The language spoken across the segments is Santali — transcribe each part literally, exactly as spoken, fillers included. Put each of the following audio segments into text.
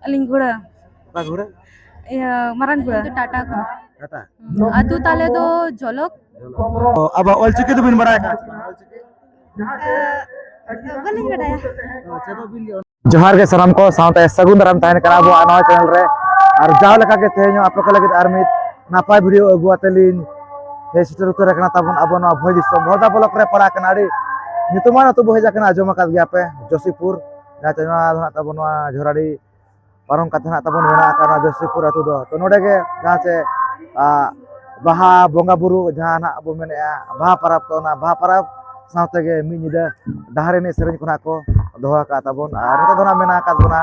ᱟᱹᱞᱤᱧ ᱜᱷᱳᱲᱟ᱾ ᱚᱠᱟ ᱜᱷᱳᱲᱟ? ᱤᱭᱟᱹ, ᱢᱟᱨᱟᱝ ᱜᱷᱳᱲᱟ᱾ ᱴᱟᱴᱟ ᱠᱷᱚᱱ᱾ ᱴᱟᱴᱟ? ᱟᱹᱛᱩ ᱛᱟᱞᱮ ᱫᱚ ᱡᱚᱞᱚᱠ᱾ ᱚ, ᱟᱵᱚ ᱚᱞᱪᱤᱠᱤ ᱫᱚᱵᱤᱱ ᱵᱟᱲᱟᱭ ᱟᱠᱟᱫᱼᱟ ᱥᱮ ᱵᱟᱝ? ᱚᱞᱪᱤᱠᱤ? ᱵᱟᱹᱞᱤᱧ ᱵᱟᱰᱟᱭᱟ᱾ ᱚ, ᱪᱮᱫᱚᱜ ᱵᱤᱱ ᱜᱮ᱾ ᱡᱚᱦᱟᱨ ᱜᱮ ᱥᱟᱱᱟᱢ ᱠᱚ, ᱥᱟᱶᱛᱮ ᱥᱟᱹᱜᱩᱱ ᱫᱟᱨᱟᱢ ᱛᱟᱦᱮᱱ ᱠᱟᱱᱟ ᱟᱵᱚᱣᱟᱜ ᱱᱚᱣᱟ channel ᱨᱮ᱾ ᱟᱨ ᱡᱟᱣ ᱞᱮᱠᱟ ᱜᱮ ᱛᱮᱦᱮᱧ ᱦᱚᱸ ᱟᱯᱮ ᱠᱚ ᱞᱟᱹᱜᱤᱫ ᱟᱨ ᱢᱤᱫ ᱱᱟᱯᱟᱭ video ᱟᱹᱜᱩ ᱟᱛᱮ ᱞᱤᱧ ᱦᱮᱡ ᱥᱮᱴᱮᱨ ᱩᱛᱟᱹᱨ ᱟᱠᱟᱱᱟ ᱛᱟᱵᱚᱱ ᱟᱵᱚ ᱱᱚᱣᱟ ᱵᱷᱚᱸᱡᱽ ᱫᱤᱥᱚᱢ᱾ ᱵᱷᱚᱸᱡᱽ block ᱨᱮ ᱯᱟᱲᱟᱜ ᱠᱟᱱᱟ, ᱟᱹᱰᱤ ᱧᱩᱛᱩᱢᱟᱱ ᱟᱹᱛᱩ ᱵᱚ ᱦᱮᱡ ᱟᱠᱟᱱᱟ, ᱟᱸᱡᱚᱢ ᱟᱠᱟᱫ ᱜᱮᱭᱟ ᱯᱮ, ᱡᱳᱥᱤᱯᱩᱨ, ᱡᱟᱦᱟᱸ ᱪᱮ ᱱᱚᱣᱟ ᱫᱚ ᱦᱟᱸᱜ ᱛᱟᱵᱚᱱ ᱱᱚᱣᱟ ᱡᱷᱚᱨᱟᱰᱤ ᱯᱟᱨᱚᱢ ᱠᱟᱛᱮ ᱦᱟᱸᱜ ᱛᱟᱵᱚᱱ ᱢᱮᱱᱟᱜ ᱟᱠᱟᱫ ᱱᱚᱣᱟ ᱡᱳᱥᱤᱯᱩᱨ ᱟᱹᱛᱩ ᱫᱚ᱾ ᱛᱚ ᱱᱚᱰᱮ ᱜᱮ ᱡᱟᱦᱟᱸ ᱪᱮ, ᱟ, ᱵᱟᱦᱟ ᱵᱚᱸᱜᱟ ᱵᱩᱨᱩ ᱡᱟᱦᱟᱸ ᱱᱟᱜ ᱵᱚ ᱢᱮᱱᱮᱫᱼᱟ, ᱵᱟᱦᱟ ᱯᱚᱨᱚᱵᱽ, ᱛᱚ ᱚᱱᱟ ᱵᱟᱦᱟ ᱯᱚᱨᱚᱵᱽ ᱥᱟᱶ ᱛᱮᱜᱮ ᱢᱤᱫ ᱧᱤᱫᱟᱹ ᱰᱟᱦᱟᱨ ᱮᱱᱮᱡ ᱥᱮᱨᱮᱧ ᱠᱚ ᱱᱟᱜ ᱠᱚ ᱫᱚᱦᱚ ᱟᱠᱟᱫ ᱛᱟᱵᱚᱱ᱾ ᱟᱨ ᱱᱤᱛᱚᱜ ᱫᱚ ᱱᱟᱜ ᱢᱮᱱᱟᱜ ᱟᱠᱟᱫ ᱵᱚᱱᱟ,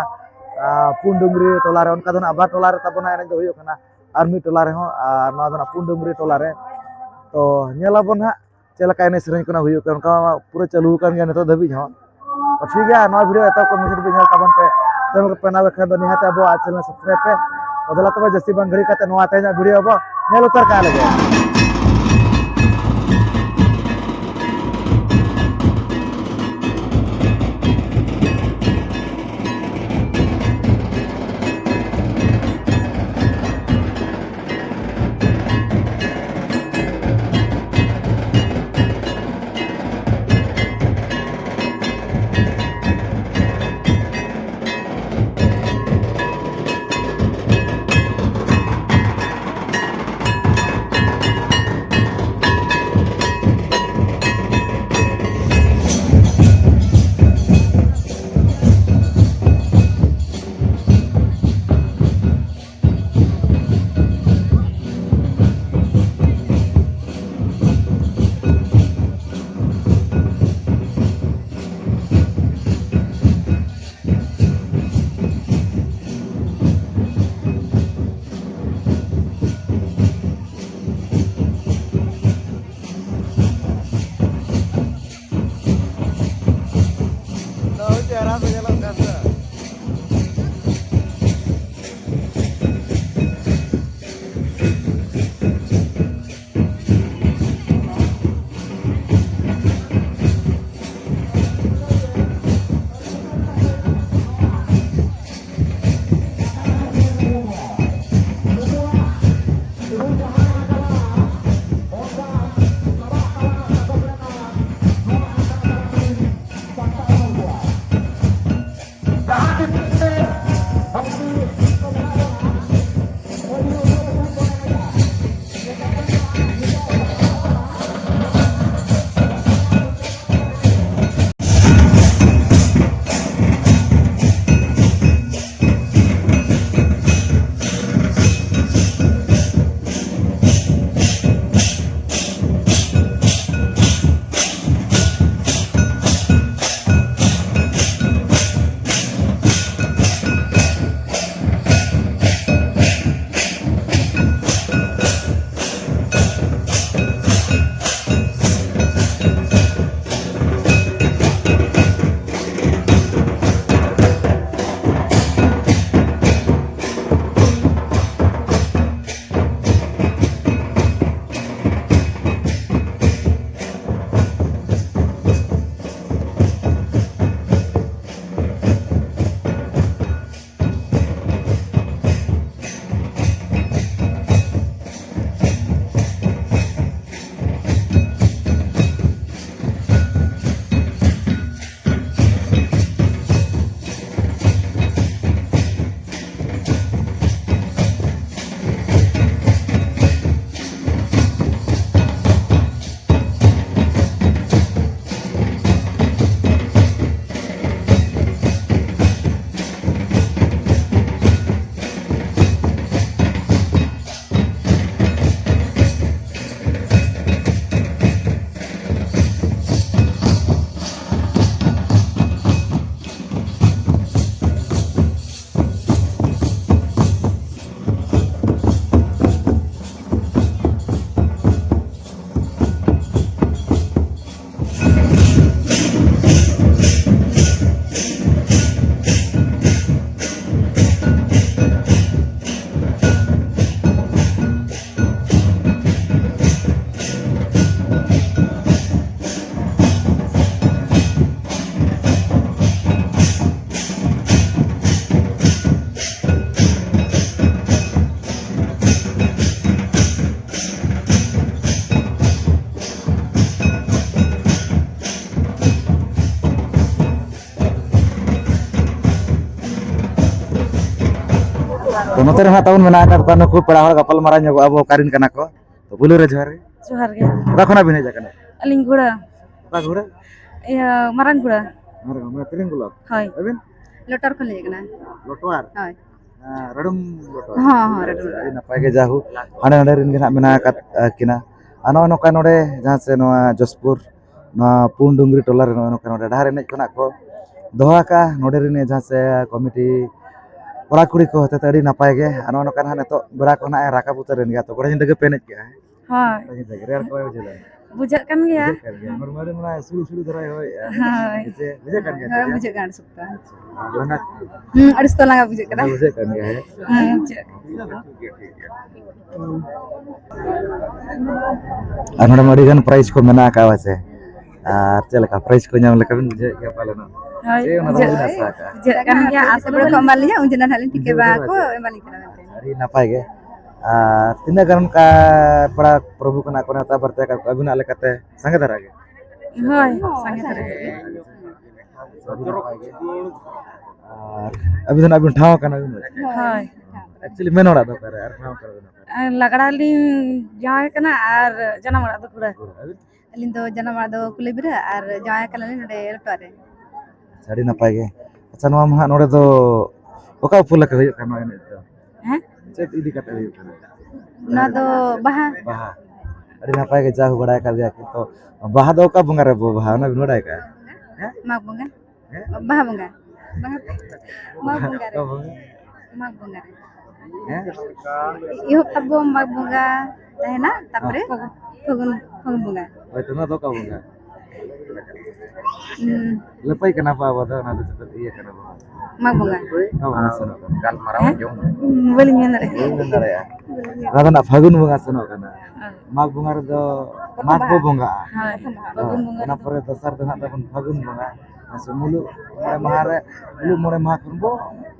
ᱟ, ᱯᱩᱱ ᱰᱩᱝᱨᱤ ᱴᱚᱞᱟ ᱨᱮ, ᱚᱱᱠᱟ ᱫᱚ ᱱᱟᱜ ᱵᱟᱨ ᱴᱚᱞᱟ ᱨᱮ ᱛᱟᱵᱚᱱ ᱱᱟᱜ ᱮᱱᱮᱡ ᱫᱚ ᱦᱩᱭᱩᱜ ᱠᱟᱱᱟ, ᱟᱨ ᱢᱤᱫ ᱴᱚᱞᱟ ᱨᱮᱦᱚᱸ, ᱟᱨ ᱱᱚᱣᱟ ᱫᱚ ᱱᱟᱜ ᱯᱩᱱ ᱰᱩᱝᱨᱤ ᱴᱚᱞᱟ ᱨᱮ᱾ ᱛᱚ ᱧᱮᱞ ᱟᱵᱚᱱ ᱦᱟᱸᱜ ᱪᱮᱫ ᱞᱮᱠᱟ ᱮᱱᱮᱡ ᱥᱮᱨᱮᱧ ᱠᱚ ᱱᱟᱜ ᱦᱩᱭᱩᱜ ᱠᱟᱱᱟ, ᱚᱱᱠᱟ ᱢᱟ ᱯᱩᱨᱟᱹ ᱪᱟᱹᱞᱩ ᱟᱠᱟᱱ ᱜᱮᱭᱟ ᱱᱤᱛᱚᱜ ᱫᱷᱟᱹᱵᱤᱡ ᱦᱚᱸ᱾ ᱛᱚ ᱴᱷᱤᱠ ᱜᱮᱭᱟ, ᱱᱚᱣᱟ video ᱮᱛᱚᱦᱚᱵ ᱠᱷᱚᱱ ᱢᱩᱪᱟᱹᱫ ᱫᱷᱟᱹᱵᱤᱡ ᱧᱮᱞ ᱛᱟᱵᱚᱱ ᱯᱮ᱾ Channel ᱨᱮᱯᱮ ᱱᱟᱣᱟ ᱠᱷᱟᱱ ᱫᱚ ᱱᱤᱦᱟᱹᱛ ᱟᱵᱚᱣᱟᱜ channel subscribe ᱯᱮ᱾ ᱛᱚ ᱫᱮᱞᱟ ᱛᱚᱵᱮ ᱡᱟᱹᱥᱛᱤ ᱵᱟᱝ ᱜᱷᱟᱹᱲᱤ ᱠᱟᱛᱮ ᱱᱚᱣᱟ ᱛᱮᱦᱮᱧᱟᱜ video ᱵᱚ ᱧᱮᱞ ᱩᱛᱟᱹᱨ ᱠᱟᱜ ᱞᱮᱜᱮ᱾ ᱛᱚ, ᱱᱚᱛᱮ ᱨᱮ ᱦᱟᱸᱜ ᱛᱟᱵᱚᱱ ᱢᱮᱱᱟᱜ ᱟᱠᱟᱫ ᱠᱚᱣᱟ ᱱᱩᱠᱩ ᱯᱮᱲᱟ ᱦᱚᱲ, ᱜᱟᱯᱟᱞ ᱢᱟᱨᱟᱣ ᱧᱚᱜᱚᱜ ᱟᱵᱚ, ᱚᱠᱟ ᱨᱮᱱ ᱠᱟᱱᱟ ᱠᱚ᱾ ᱛᱚ, ᱯᱩᱭᱞᱩ ᱨᱮ ᱡᱚᱦᱟᱨ ᱜᱮ᱾ ᱡᱚᱦᱟᱨ ᱜᱮ᱾ ᱚᱠᱟ ᱠᱷᱚᱱᱟᱜ ᱵᱤᱱ ᱦᱮᱡ ᱟᱠᱟᱱᱟ? ᱟᱹᱞᱤᱧ ᱜᱷᱳᱲᱟ᱾ ᱚᱠᱟ ᱜᱷᱳᱲᱟ? ᱤᱭᱟᱹ, ᱢᱟᱨᱟᱝ ᱜᱷᱳᱲᱟ᱾ ᱢᱟᱨᱟᱝ, ᱢᱟᱱᱮ ᱛᱤᱨᱤᱝ ᱵᱞᱚᱠ? ᱦᱳᱭ᱾ ᱟᱹᱵᱤᱱ? ᱞᱚᱴᱚᱨ ᱠᱷᱚᱱ ᱞᱤᱧ ᱦᱮᱡ ᱟᱠᱟᱱᱟ᱾ ᱞᱚᱴᱚᱣᱟᱨ? ᱦᱳᱭ᱾ ᱦᱮᱸ, ᱨᱟᱰᱩᱢ ᱞᱚᱴᱚᱣᱟᱨ? ᱦᱚᱸ, ᱦᱚᱸ, ᱨᱟᱰᱩᱢ ᱞᱚᱴᱚᱣᱟᱨ᱾ ᱟᱹᱰᱤ ᱱᱟᱯᱟᱭ ᱜᱮ, ᱡᱟᱭᱦᱳᱠ, ᱦᱟᱸᱰᱮ ᱱᱟᱸᱰᱮ ᱨᱮᱱ ᱜᱮ ᱱᱟᱦᱟᱜ ᱢᱮᱱᱟᱜ ᱟᱠᱟᱫ, ᱟᱸ, ᱠᱤᱱᱟ᱾ ᱟᱨ ᱱᱚᱜᱼᱚᱭ ᱱᱚᱝᱠᱟ ᱱᱚᱰᱮ ᱡᱟᱦᱟᱸ ᱥᱮ ᱱᱚᱣᱟ ᱡᱚᱥᱯᱩᱨ, ᱱᱚᱣᱟ ᱯᱩᱱ ᱰᱩᱝᱨᱤ ᱴᱚᱞᱟ ᱨᱮ ᱱᱚᱜᱼᱚᱭ ᱱᱚᱝᱠᱟ ᱱᱚᱰᱮ ᱰᱟᱦᱟᱨ ᱮᱱᱮᱡ ᱠᱷᱚᱱᱟᱜ ᱠᱚ ᱫᱚᱦᱚ ᱟᱠᱟᱫᱼᱟ ᱱᱚᱰᱮ ᱨᱮᱱ ᱡᱟᱦᱟᱸ ᱥᱮ ᱠᱚᱢᱤᱴᱤ ᱠᱚᱲᱟ ᱠᱩᱲᱤ ᱠᱚ ᱦᱚᱛᱮ ᱛᱮ ᱟᱹᱰᱤ ᱱᱟᱯᱟᱭ ᱜᱮ᱾ ᱟᱨ ᱱᱚᱜᱼᱚ ᱱᱚᱝᱠᱟ ᱱᱟᱦᱟᱜ ᱱᱤᱛᱚᱜ ᱵᱮᱲᱟ ᱠᱚ ᱱᱟᱦᱟᱜ ᱮ ᱨᱟᱠᱟᱵ ᱩᱛᱟᱹᱨ ᱮᱱ ᱜᱮᱭᱟ, ᱛᱚ ᱠᱚᱲᱟ ᱧᱤᱫᱟᱹ ᱜᱮᱯᱮ ᱮᱱᱮᱡ ᱠᱮᱜᱼᱟ, ᱦᱮᱸ? ᱦᱳᱭ᱾ ᱠᱚᱲᱟ ᱧᱤᱫᱟᱹ ᱜᱮ᱾ ᱨᱮᱭᱟᱲ ᱠᱚ ᱵᱟᱭ ᱵᱩᱡᱷᱟᱹᱣ ᱞᱮᱱᱟ? ᱵᱩᱡᱷᱟᱹᱜ ᱠᱟᱱ ᱜᱮᱭᱟ᱾ ᱵᱩᱡᱷᱟᱹᱜ ᱠᱟᱱ ᱜᱮᱭᱟ᱾ ᱦᱚᱲᱢᱚ ᱟᱹᱰᱤ ᱢᱟᱱᱮ ᱥᱩᱲᱩ ᱥᱩᱲᱩ ᱫᱷᱟᱨᱟᱭ ᱦᱚᱭᱮᱜᱼᱟ᱾ ᱦᱳᱭ᱾ ᱦᱮᱸᱥᱮ? ᱵᱩᱡᱷᱟᱹᱜ ᱠᱟᱱ ᱜᱮᱭᱟ ᱦᱳᱭ, ᱥᱮ? ᱵᱩᱡᱷᱟᱹᱜ ᱠᱟᱱ, ᱟᱹᱰᱤ ᱥᱚᱠᱛᱚ᱾ ᱟᱨ ᱞᱟᱸᱜᱟ? ᱦᱩᱸ, ᱟᱹᱰᱤ ᱥᱚᱠᱛᱚ ᱞᱟᱸᱜᱟ ᱵᱩᱡᱷᱟᱹᱜ ᱠᱟᱱᱟ᱾ ᱞᱟᱸᱜᱟ ᱵᱩᱡᱷᱟᱹᱜ ᱠᱟᱱ ᱜᱮᱭᱟ, ᱦᱮᱸ? ᱦᱩᱸ, ᱵᱩᱡᱷᱟᱹᱜ ᱠᱟᱱ ᱜᱮᱭᱟ᱾ ᱴᱷᱤᱠ ᱜᱮᱭᱟ, ᱴᱷᱤᱠ ᱜᱮᱭᱟ᱾ ᱟᱨ ᱱᱚᱰᱮ ᱢᱟ ᱟᱹᱰᱤ ᱜᱟᱱ prize ᱠᱚ ᱢᱮᱱᱟᱜ ᱟᱠᱟᱫᱼᱟ, ᱥᱮ? ᱟᱨ ᱪᱮᱫ ᱞᱮᱠᱟ prize ᱠᱚ ᱧᱟᱢ ᱞᱮᱠᱟ ᱵᱤᱱ ᱵᱩᱡᱷᱟᱹᱣᱮᱫ ᱜᱮᱭᱟ ᱯᱟᱞᱮᱱᱚᱜ? ᱦᱳᱭ, ᱥᱮ ᱚᱱᱟ ᱫᱚ ᱵᱩᱡᱷᱟᱹᱜ, ᱵᱟᱵᱤᱱ ᱟᱥᱟ ᱟᱠᱟᱫᱼᱟ? ᱵᱩᱡᱷᱟᱹᱜ ᱠᱟᱱ ᱜᱮᱭᱟ, ᱟᱥᱟ ᱠᱚᱨᱮ ᱠᱚ ᱮᱢᱟ ᱞᱤᱧᱟ, ᱩᱱ ᱡᱚᱠᱷᱚᱱ ᱦᱟᱸᱜ ᱞᱤᱧ ᱴᱷᱤᱠᱟᱹ ᱵᱩᱡᱷᱟᱹᱣ ᱵᱟᱲᱟ ᱠᱚ ᱫᱷᱟᱨᱟ ᱮᱢᱟ ᱞᱤᱧ ᱠᱟᱱᱟ ᱢᱮᱱᱛᱮ᱾ ᱟᱹᱰᱤ ᱱᱟᱯᱟᱭ ᱜᱮ᱾ ᱟᱨ ᱛᱤᱱᱟᱹᱜ ᱜᱟᱱ ᱚᱱᱠᱟ ᱯᱮᱲᱟ ᱯᱨᱚᱵᱷᱩ ᱠᱚ ᱱᱟᱜ ᱠᱚ ᱱᱮᱣᱛᱟ ᱵᱟᱨᱛᱮ ᱟᱠᱟᱫ ᱠᱚᱣᱟ ᱟᱹᱵᱤᱱᱟᱜ ᱞᱮᱠᱟᱛᱮ? ᱥᱟᱸᱜᱮ ᱫᱷᱟᱨᱟ ᱜᱮ? ᱦᱳᱭ, ᱥᱟᱸᱜᱮ ᱫᱷᱟᱨᱟ ᱜᱮ᱾ ᱟᱹᱰᱤ ᱱᱟᱯᱟᱭ ᱜᱮ᱾ ᱟᱨ ᱟᱹᱵᱤᱱ ᱫᱚ ᱱᱟᱜ ᱵᱤᱱ ᱴᱷᱟᱶ ᱟᱠᱟᱱᱟ ᱵᱤᱱ? ᱦᱳᱭ᱾ Actually ᱢᱮᱱ ᱚᱲᱟᱜ ᱫᱚ ᱚᱠᱟᱨᱮ ᱟᱨ ᱴᱷᱟᱶ ᱚᱠᱟᱨᱮ ᱵᱤᱱ? ᱟᱨ ᱞᱟᱜᱽᱲᱟ ᱞᱤᱧ ᱡᱟᱶᱟᱭ ᱠᱟᱱᱟ ᱟᱨ ᱡᱟᱱᱟᱢ ᱚᱲᱟᱜ ᱫᱚ ᱠᱷᱩᱲᱟᱹ᱾ ᱟᱹᱵᱤᱱ? ᱟᱹᱞᱤᱧ ᱫᱚ ᱡᱟᱱᱟᱢ ᱚᱲᱟᱜ ᱫᱚ ᱠᱩᱞᱟᱹᱭᱵᱤᱨᱟᱹ ᱟᱨ ᱡᱟᱶᱟᱭ ᱠᱟᱱᱟᱞᱤᱧ ᱱᱚᱰᱮ ᱞᱚᱴᱚᱣᱟᱨ ᱨᱮ᱾ ᱟᱪᱪᱷᱟ, ᱟᱹᱰᱤ ᱱᱟᱯᱟᱭ ᱜᱮ᱾ ᱟᱪᱪᱷᱟ, ᱱᱚᱣᱟ ᱢᱟ ᱦᱟᱸᱜ ᱱᱚᱰᱮ ᱫᱚ ᱚᱠᱟ ᱩᱯᱚᱞᱚᱠᱠᱷᱮ ᱦᱩᱭᱩᱜ ᱠᱟᱱᱟ ᱱᱚᱣᱟ ᱮᱱᱮᱡ ᱫᱚ? ᱦᱮᱸ? ᱪᱮᱫ ᱤᱫᱤ ᱠᱟᱛᱮ ᱦᱩᱭᱩᱜ ᱠᱟᱱᱟ? ᱱᱚᱣᱟ ᱫᱚ ᱵᱟᱦᱟ᱾ ᱵᱟᱦᱟ᱾ ᱟᱹᱰᱤ ᱱᱟᱯᱟᱭ ᱜᱮ, ᱡᱟ ᱦᱩ ᱵᱟᱲᱟᱭ ᱠᱟᱱ ᱜᱮᱭᱟ, ᱠᱤᱱᱛᱩ ᱵᱟᱦᱟ ᱫᱚ ᱚᱠᱟ ᱵᱚᱸᱜᱟ ᱨᱮ ᱵᱚ ᱵᱟᱦᱟ, ᱚᱱᱟ ᱵᱤᱱ ᱵᱟᱲᱟᱭ ᱠᱟᱜᱼᱟ? ᱦᱮᱸ? ᱢᱟᱜᱽ ᱵᱚᱸᱜᱟ᱾ ᱦᱮᱸ? ᱵᱟᱦᱟ ᱵᱚᱸᱜᱟ᱾ ᱵᱟᱦᱟ, ᱢᱟᱜᱽ ᱵᱚᱸᱜᱟ ᱨᱮ᱾ ᱚᱠᱟ ᱵᱚᱸᱜᱟ? ᱢᱟᱜᱽ ᱵᱚᱸᱜᱟ ᱨᱮ᱾ ᱦᱮᱸ? ᱮᱦᱚᱵ ᱛᱟᱵᱚ ᱢᱟᱜᱽ ᱵᱚᱸᱜᱟ ᱛᱟᱦᱮᱱᱟ, ᱛᱟᱯᱚᱨᱮ ᱦᱮᱸ᱾ ᱯᱷᱟᱹᱜᱩᱱ, ᱯᱷᱟᱹᱜᱩᱱ ᱵᱚᱸᱜᱟ᱾ ᱦᱳᱭ, ᱛᱚ, ᱚᱱᱟ ᱫᱚ ᱚᱠᱟ ᱵᱚᱸᱜᱟ? ᱦᱩᱸ᱾ ᱞᱟᱹᱯᱟᱹᱭ ᱠᱟᱱᱟ ᱵᱚ ᱟᱵᱚ ᱫᱚ, ᱚᱱᱟ ᱫᱚ ᱪᱮᱫ ᱤᱭᱟᱹ ᱠᱟᱱᱟ ᱵᱚ? ᱢᱟᱜᱽ ᱵᱚᱸᱜᱟ᱾ ᱚᱠᱟ ᱵᱚᱸᱜᱟ ᱥᱮᱱᱚᱜ ᱠᱟᱱᱟ? ᱜᱟᱞᱢᱟᱨᱟᱣ ᱦᱮᱸ? ᱟᱸᱡᱚᱢ᱾ ᱦᱩᱸ, ᱵᱟᱹᱞᱤᱧ ᱢᱮᱱ ᱫᱟᱲᱮᱭᱟᱜᱼᱟ᱾ ᱵᱟᱹᱞᱤᱧ ᱢᱮᱱ ᱫᱟᱲᱮᱭᱟᱜᱼᱟ᱾ ᱚᱱᱟ ᱫᱚ ᱱᱟᱜ ᱯᱷᱟᱹᱜᱩᱱ ᱵᱚᱸᱜᱟ ᱥᱮᱱᱚᱜ ᱠᱟᱱᱟ᱾ ᱦᱳᱭ᱾ ᱢᱟᱜᱽ ᱵᱚᱸᱜᱟ ᱨᱮᱫᱚ ᱢᱟᱜᱽ ᱵᱚ ᱵᱚᱸᱜᱟᱜᱼᱟ᱾ ᱦᱳᱭ, ᱯᱷᱟᱹᱜᱩᱱ ᱵᱚᱸᱜᱟ ᱚᱱᱟ ᱨᱮᱫᱚ᱾ ᱯᱚᱨᱮ ᱫᱚᱥᱟᱨ ᱫᱚ ᱦᱟᱸᱜ ᱛᱟᱵᱚᱱ ᱯᱷᱟᱹᱜᱩᱱ ᱵᱚᱸᱜᱟ᱾ ᱦᱮᱸ ᱥᱮ, ᱢᱩᱞᱩᱜ ᱢᱚᱬᱮ ᱢᱟᱦᱟ ᱨᱮ, ᱢᱩᱞᱩᱜ ᱢᱚᱬᱮ ᱢᱟᱦᱟ ᱠᱷᱚᱱ ᱵᱚ,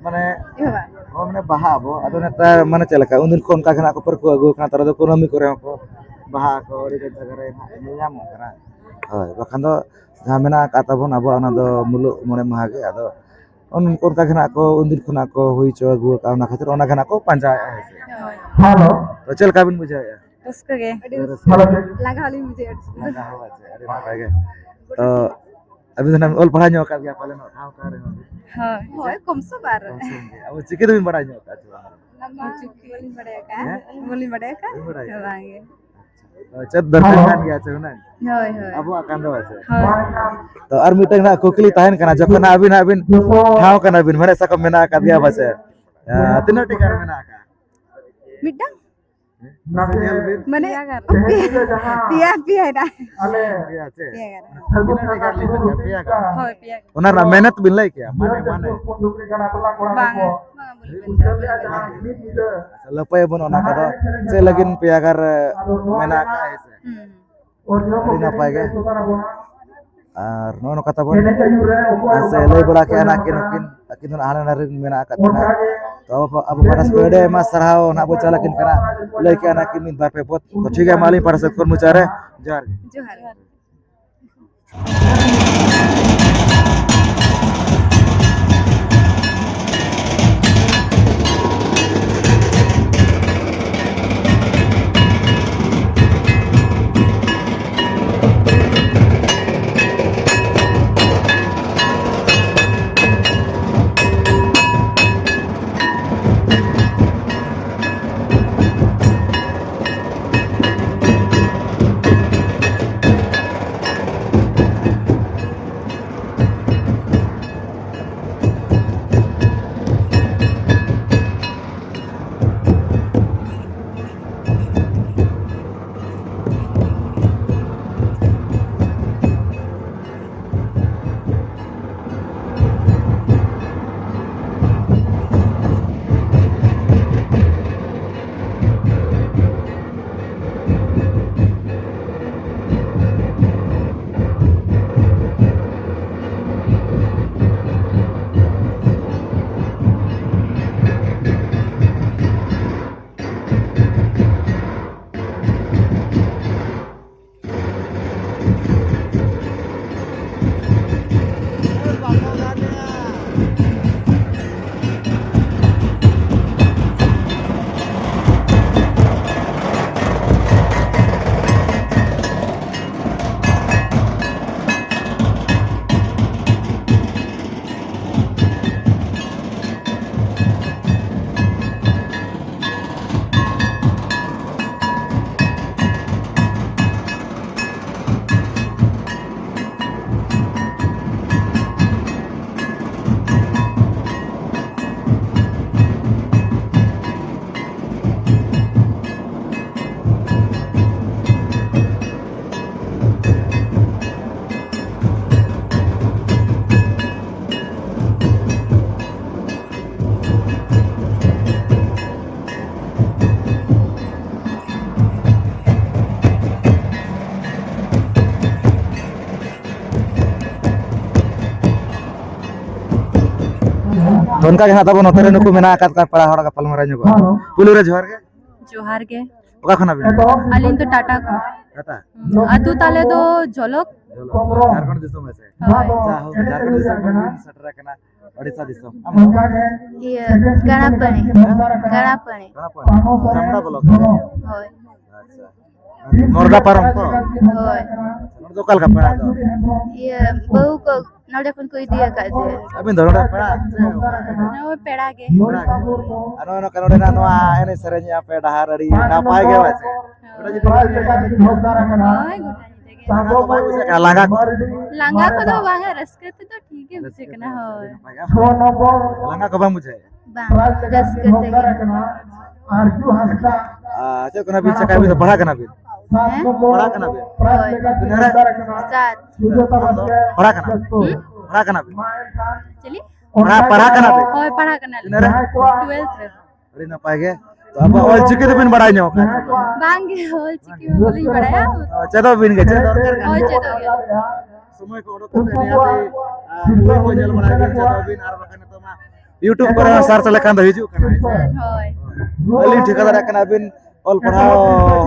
ᱢᱟᱱᱮ, ᱮᱦᱚᱵᱟ᱾ ᱦᱚᱸ, ᱢᱟᱱᱮ, ᱵᱟᱦᱟᱜ ᱟᱵᱚ᱾ ᱟᱫᱚ ᱱᱮᱛᱟᱨ, ᱢᱟᱱᱮ, ᱪᱮᱫ ᱞᱮᱠᱟ, ᱩᱱᱫᱤᱱ ᱠᱷᱚᱱ ᱚᱱᱠᱟ ᱜᱮ ᱱᱟᱜ ᱠᱚ ᱯᱟᱹᱨᱠᱟᱹᱣ ᱟᱹᱜᱩ ᱟᱠᱟᱱᱟ᱾ ᱱᱮᱛᱟᱨ ᱫᱚ ᱠᱩᱱᱟᱹᱢᱤ ᱠᱚᱨᱮ ᱦᱚᱸᱠᱚ ᱵᱟᱦᱟ ᱟᱠᱚ, ᱟᱹᱰᱤ ᱜᱟᱱ ᱡᱟᱭᱜᱟ ᱨᱮ ᱱᱟᱜ ᱧᱮᱞ ᱧᱟᱢᱚᱜ ᱠᱟᱱᱟ᱾ ᱦᱳᱭ, ᱵᱟᱠᱷᱟᱱ ᱫᱚ ᱡᱟᱦᱟᱸ ᱢᱮᱱᱟᱜ ᱟᱠᱟᱫ ᱛᱟᱵᱚᱱ ᱟᱵᱚᱣᱟᱜ, ᱚᱱᱟ ᱫᱚ ᱢᱩᱞᱩᱜ ᱢᱚᱬᱮ ᱢᱟᱦᱟ ᱜᱮ᱾ ᱟᱫᱚ ᱚᱱ-, ᱚᱱᱠᱟ ᱜᱮ ᱱᱟᱜ ᱠᱚ ᱩᱱᱫᱤᱱ ᱠᱷᱚᱱᱟᱜ ᱠᱚ ᱦᱩᱭ ᱦᱚᱪᱚ ᱟᱹᱜᱩ ᱟᱠᱟᱫᱼᱟ, ᱚᱱᱟ ᱠᱷᱟᱹᱛᱤᱨ ᱚᱱᱟ ᱜᱮ ᱱᱟᱜ ᱠᱚ ᱯᱟᱸᱡᱟᱭᱮᱫᱼᱟ, ᱦᱮᱸ ᱥᱮ? ᱦᱳᱭ᱾ ᱛᱚ ᱪᱮᱫ ᱞᱮᱠᱟ ᱵᱤᱱ ᱵᱩᱡᱷᱟᱹᱣᱮᱫᱼᱟ? ᱨᱟᱹᱥᱠᱟᱹ ᱜᱮ᱾ ᱟᱹᱰᱤ ᱨᱟᱹᱥᱠᱟᱹ᱾ ᱞᱟᱸᱜᱟ ᱦᱚᱸᱞᱤᱧ ᱵᱩᱡᱷᱟᱹᱣᱮᱫᱼᱟ, ᱨᱟᱹᱥᱠᱟᱹ᱾ ᱞᱟᱸᱜᱟ ᱦᱚᱸ ᱟᱪᱪᱷᱟ, ᱟᱹᱰᱤ ᱱᱟᱯᱟᱭ ᱜᱮ᱾ ᱛᱚ ᱟᱹᱵᱤᱱ ᱫᱚ ᱱᱟᱜ ᱚᱞ ᱯᱟᱲᱦᱟᱣ ᱧᱚᱜ ᱟᱠᱟᱫ ᱜᱮᱭᱟ ᱯᱟᱞᱮᱱ, ᱴᱷᱟᱣ ᱠᱟᱱ ᱨᱮᱦᱚᱸ ᱵᱤᱱ? ᱦᱳᱭ᱾ ᱦᱳᱭ, ᱠᱚᱢ ᱥᱚᱢ ᱟᱨ᱾ ᱠᱚᱢ ᱥᱚᱢ ᱜᱮ᱾ ᱟᱵᱚ ᱪᱤᱠᱤ ᱫᱚᱵᱤᱱ ᱵᱟᱲᱟᱭ ᱧᱚᱜ ᱟᱠᱟᱫ ᱪᱮ ᱵᱟᱝ? ᱚᱱᱟ ᱢᱟ ᱪᱤᱠᱤ ᱵᱟᱹᱞᱤᱧ ᱵᱟᱲᱟᱭ ᱟᱠᱟᱫᱼᱟ᱾ ᱦᱮᱸ? ᱵᱟᱹᱞᱤᱧ ᱵᱟᱲᱟᱭ ᱟᱠᱟᱫᱼᱟ᱾ ᱵᱟᱹᱞᱤᱧ ᱵᱟᱲᱟᱭ ᱟᱠᱟᱫᱼᱟ᱾ ᱵᱟᱝ ᱜᱮ᱾ ᱟᱪᱪᱷᱟ᱾ ᱪᱮᱫ ᱫᱚᱨᱠᱟᱨ ᱠᱟᱱ ᱜᱮᱭᱟ ᱪᱮ ᱦᱩᱱᱟᱹᱝ? ᱦᱳᱭ, ᱦᱳᱭ᱾ ᱟᱵᱚᱣᱟᱜ ᱠᱟᱱ ᱫᱚ ᱪᱮ? ᱦᱳᱭ᱾ ᱛᱚ ᱟᱨ ᱢᱤᱫᱴᱟᱝ ᱱᱟᱜ ᱠᱩᱠᱞᱤ ᱛᱟᱦᱮᱱ ᱠᱟᱱᱟ, ᱡᱚᱠᱷᱚᱱ ᱟᱹᱵᱤᱱ ᱦᱟᱸᱜ ᱵᱤᱱ ᱴᱷᱟᱶ ᱠᱟᱱᱟ ᱵᱤᱱ, ᱢᱟᱱᱮ ᱥᱟᱵ ᱠᱟᱜ ᱢᱮ ᱢᱮᱱᱟᱜ ᱟᱠᱟᱫ ᱜᱮᱭᱟ ᱯᱟᱪᱮ, ᱟᱸ, ᱛᱤᱱᱟᱹᱜ ᱴᱤ ᱜᱟᱨ ᱢᱮᱱᱟᱜ ᱟᱠᱟᱫ? ᱢᱤᱫᱴᱟᱝ? ᱢᱟᱥᱮ ᱧᱮᱞ ᱵᱤᱱ᱾ ᱢᱟᱱᱮ ᱯᱮᱭᱟ ᱜᱟᱨ᱾ ᱯᱮᱭᱟ, ᱯᱮᱭᱟ ᱦᱮᱱᱟᱜᱼᱟ᱾ ᱟᱞᱮ ᱯᱮᱭᱟ ᱪᱮ? ᱯᱮᱭᱟ ᱜᱟᱨ᱾ ᱛᱤᱱᱟᱹᱜ ᱴᱤ ᱜᱟᱨ ᱞᱤᱧ ᱢᱮᱱ ᱠᱮᱫᱟ? ᱯᱮᱭᱟ ᱜᱟᱨ᱾ ᱦᱳᱭ, ᱯᱮᱭᱟ ᱜᱟᱨ᱾ ᱚᱱᱟ ᱨᱮᱱᱟᱜ ᱢᱮᱱᱮᱛ ᱵᱤᱱ ᱞᱟᱹᱭ ᱠᱮᱭᱟ? ᱢᱟᱱᱮ, ᱢᱟᱱᱮ᱾ ᱵᱟᱝ, ᱵᱟᱝ, ᱵᱟᱹᱞᱤᱧ ᱢᱮᱱ ᱫᱟᱲᱮᱭᱟᱜᱼᱟ᱾ ᱟᱪᱪᱷᱟ, ᱞᱟᱹᱯᱟᱹᱭᱟᱵᱚᱱ ᱚᱱᱟ ᱠᱚᱫᱚ᱾ ᱪᱮᱫ ᱞᱟᱹᱜᱤᱫ ᱯᱮᱭᱟ ᱜᱟᱨ ᱢᱮᱱᱟᱜ ᱟᱠᱟᱫᱼᱟ, ᱦᱮᱸ ᱥᱮ? ᱦᱩᱸ᱾ ᱟᱹᱰᱤ ᱱᱟᱯᱟᱭ ᱜᱮ᱾ ᱟᱨ ᱱᱚᱜᱼᱚ ᱱᱚᱝᱠᱟ ᱛᱟᱵᱚᱱ, ᱟᱨ ᱥᱮ ᱞᱟᱹᱭ ᱵᱟᱲᱟ ᱠᱮᱜᱼᱟ ᱱᱟᱜ ᱠᱤᱱ, ᱱᱩᱠᱤᱱ, ᱟᱹᱠᱤᱱ ᱫᱚ ᱱᱟᱜ ᱦᱟᱱᱟ ᱱᱟᱹᱨᱤ ᱢᱮᱱᱟᱜ ᱟᱠᱟᱫ ᱠᱤᱱᱟ᱾ ᱛᱚ ᱟᱵᱚ, ᱟᱵᱚ ᱯᱟᱦᱴᱟ ᱥᱮᱫ ᱠᱷᱚᱱ ᱟᱹᱰᱤ ᱟᱭᱢᱟ ᱥᱟᱨᱦᱟᱣ ᱱᱟᱜ ᱵᱚ ᱪᱟᱞ ᱟᱹᱠᱤᱱ ᱠᱟᱱᱟ, ᱞᱟᱹᱭ ᱠᱮᱜᱼᱟ ᱱᱟᱜ ᱠᱤᱱ ᱢᱤᱫ ᱵᱟᱨ ᱯᱮ ᱯᱚᱫ᱾ ᱛᱚ ᱴᱷᱤᱠ ᱜᱮᱭᱟ, ᱢᱟ ᱟᱹᱞᱤᱧ ᱯᱟᱦᱴᱟ ᱥᱮᱫ ᱠᱷᱚᱱ ᱢᱩᱪᱟᱹᱫ ᱨᱮ ᱡᱚᱦᱟᱨ ᱜᱮ᱾ ᱡᱚᱦᱟᱨ᱾ ᱚᱱᱠᱟ ᱜᱮ ᱦᱟᱸᱜ ᱛᱟᱵᱚᱱ ᱱᱚᱛᱮ ᱨᱮ ᱱᱩᱠᱩ ᱢᱮᱱᱟᱜ ᱟᱠᱟᱫ ᱠᱚᱣᱟ ᱯᱮᱲᱟ ᱦᱚᱲ, ᱜᱟᱯᱟᱞᱢᱟᱨᱟᱣ ᱧᱚᱜᱚᱜᱼᱟ᱾ ᱯᱩᱭᱞᱩ ᱨᱮ ᱡᱚᱦᱟᱨ ᱜᱮ᱾ ᱡᱚᱦᱟᱨ ᱜᱮ᱾ ᱚᱠᱟ ᱠᱷᱚᱱᱟᱜ ᱵᱤᱱ? ᱟᱹᱞᱤᱧ ᱫᱚ ᱴᱟᱴᱟ ᱠᱷᱚᱱ᱾ ᱴᱟᱴᱟ? ᱦᱩᱸ, ᱟᱹᱛᱩ ᱛᱟᱞᱮ ᱫᱚ ᱡᱚᱞᱚᱠ᱾ ᱡᱚᱞᱚᱠ, ᱡᱷᱟᱲᱠᱷᱚᱸᱰ ᱫᱤᱥᱚᱢ ᱦᱮᱸ ᱥᱮ? ᱦᱳᱭ᱾ ᱡᱟᱭᱦᱳᱠ, ᱡᱷᱟᱨᱠᱷᱚᱸᱰ ᱫᱤᱥᱚᱢ ᱠᱷᱚᱱ ᱵᱤᱱ ᱥᱮᱴᱮᱨ ᱟᱠᱟᱱᱟ ᱳᱰᱤᱥᱟ ᱫᱤᱥᱚᱢ᱾ ᱟᱢ ᱫᱚ? ᱤᱭᱟᱹ, ᱜᱟᱲᱟᱯᱟᱹᱲᱤ᱾ ᱦᱮᱸ? ᱜᱟᱲᱟᱯᱟᱹᱲᱤ᱾ ᱜᱟᱲᱟᱯᱟᱹᱲᱤ, ᱡᱟᱢᱲᱟ ᱵᱞᱚᱠ ᱨᱮ? ᱦᱳᱭ᱾ ᱟᱪᱪᱷᱟ᱾ ᱢᱚᱨᱰᱟ ᱯᱟᱨᱚᱢ ᱛᱚ? ᱦᱳᱭ᱾ ᱱᱚᱰᱮ ᱫᱚ ᱚᱠᱟ ᱞᱮᱠᱟ ᱯᱮᱲᱟ ᱫᱚ? ᱤᱭᱟᱹ, ᱵᱟᱹᱦᱩ ᱠᱚ ᱱᱚᱰᱮ ᱠᱷᱚᱱ ᱠᱚ ᱤᱫᱤ ᱟᱠᱟᱫ ᱛᱮ᱾ ᱟᱹᱵᱤᱱ ᱫᱚ ᱱᱚᱰᱮ ᱯᱮᱲᱟ ᱥᱮ ᱚᱠᱟ? ᱱᱚᱜᱼᱚᱭ ᱯᱮᱲᱟ ᱜᱮ᱾ ᱯᱮᱲᱟ ᱜᱮ? ᱟᱨ ᱱᱚᱜᱼᱚᱭ ᱱᱚᱝᱠᱟ ᱱᱚᱰᱮᱱᱟᱜ ᱱᱚᱣᱟ ᱮᱱᱮᱡ ᱥᱮᱨᱮᱧ ᱟᱯᱮ ᱰᱟᱦᱟᱨ ᱟᱹᱰᱤ ᱱᱟᱯᱟᱭ ᱜᱮ ᱵᱟᱝ ᱥᱮ? ᱦᱳᱭ᱾ ᱜᱚᱴᱟ ᱧᱤᱫᱟᱹ ᱜᱮ ᱦᱳᱭ, ᱜᱚᱴᱟ ᱧᱤᱫᱟᱹ ᱜᱮ᱾ ᱞᱟᱸᱜᱟ ᱠᱚ ᱵᱟᱭ ᱵᱩᱡᱷᱟᱹᱜ ᱠᱟᱱᱟ? ᱞᱟᱸᱜᱟ ᱠᱚ? ᱞᱟᱸᱜᱟ ᱠᱚᱫᱚ ᱵᱟᱝᱟ, ᱨᱟᱹᱥᱠᱟᱹ ᱛᱮᱫᱚ ᱴᱷᱤᱠ ᱜᱮ ᱵᱩᱡᱷᱟᱹᱜ ᱠᱟᱱᱟ, ᱦᱳᱭ᱾ ᱞᱟᱸᱜᱟ ᱠᱚ ᱵᱟᱝ ᱵᱩᱡᱷᱟᱹᱜᱼᱟ? ᱵᱟᱝ, ᱨᱟᱹᱥᱠᱟᱹ ᱛᱮᱜᱮ᱾ ᱟᱨ ᱪᱮᱫ ᱠᱚ ᱱᱟᱜ ᱵᱤᱱ ᱪᱮᱠᱟᱭᱟ? ᱟᱹᱵᱤᱱ ᱫᱚ ᱯᱟᱲᱦᱟᱜ ᱠᱟᱱᱟ ᱵᱤᱱ? ᱦᱮᱸ? ᱯᱟᱲᱦᱟᱜ ᱠᱟᱱᱟ ᱵᱤᱱ? ᱦᱳᱭ᱾ ᱛᱤᱱᱟᱹᱜ ᱨᱮ? ᱥᱟᱛ᱾ ᱟᱢ ᱫᱚ ᱯᱟᱲᱦᱟᱜ ᱠᱟᱱᱟ? ᱦᱩᱸ? ᱯᱟᱲᱦᱟᱜ ᱠᱟᱱᱟ ᱵᱤᱱ? ᱪᱤᱞᱤ? ᱯᱟᱲᱦᱟᱜ, ᱯᱟᱲᱦᱟᱜ ᱠᱟᱱᱟ ᱵᱤᱱ? ᱦᱳᱭ, ᱯᱟᱲᱦᱟᱜ ᱠᱟᱱᱟᱞᱤᱧ᱾ ᱛᱤᱱᱟᱹᱜ ᱨᱮ? ᱴᱩᱭᱮᱞᱵᱷ ᱨᱮ᱾ ᱟᱹᱰᱤ ᱱᱟᱯᱟᱭ ᱜᱮ᱾ ᱛᱚ, ᱟᱵᱚ ᱚᱞ ᱪᱤᱠᱤ ᱫᱚᱵᱤᱱ ᱵᱟᱲᱟᱭ ᱧᱚᱜ ᱠᱟᱜᱼᱟ ᱥᱮ ᱵᱟᱝ? ᱵᱟᱝ ᱜᱮ, ᱚᱞ ᱪᱤᱠᱤ ᱦᱚᱸ ᱵᱟᱹᱞᱤᱧ ᱵᱟᱲᱟᱭᱟ᱾ ᱚ, ᱪᱮᱫᱚᱜ ᱵᱤᱱ ᱜᱮ, ᱪᱮᱫ ᱫᱚᱨᱠᱟᱨ ᱠᱟᱱᱟ᱾ ᱦᱳᱭ, ᱪᱮᱫᱚᱜ ᱜᱮ᱾ ᱥᱚᱢᱚᱭ ᱠᱚ ᱚᱰᱚᱠ ᱠᱟᱛᱮ ᱱᱤᱦᱟᱹᱛ, ᱟ, ᱵᱳᱭ ᱠᱚ ᱧᱮᱞ ᱵᱟᱲᱟᱭ ᱵᱤᱱ, ᱪᱮᱫᱚᱜ ᱵᱤᱱ, ᱟᱨ ᱵᱟᱠᱷᱟᱱ ᱱᱤᱛᱚᱜ ᱢᱟ YouTube ᱠᱚᱨᱮ ᱦᱚᱸ search ᱞᱮᱠᱷᱟᱱ ᱫᱚ ᱦᱤᱡᱩᱜ ᱠᱟᱱᱟ, ᱦᱮᱸ ᱥᱮ? ᱦᱳᱭ᱾ ᱟᱹᱞᱤᱧ ᱴᱷᱤᱠᱟᱹ ᱫᱟᱲᱮᱭᱟᱜ ᱠᱟᱱᱟ ᱟᱹᱵᱤᱱ ᱚᱞ ᱯᱟᱲᱦᱟᱣ